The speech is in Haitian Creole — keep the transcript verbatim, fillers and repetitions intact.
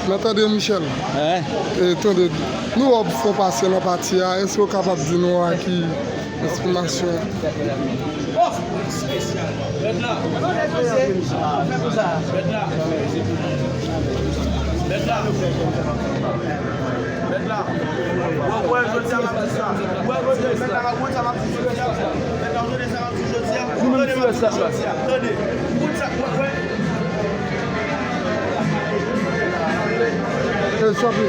Mèt André Michel, Hein? E, tande, nou wè w fè w pase nan pati a, èske w kapab di nou a ki estimation? E, sòti.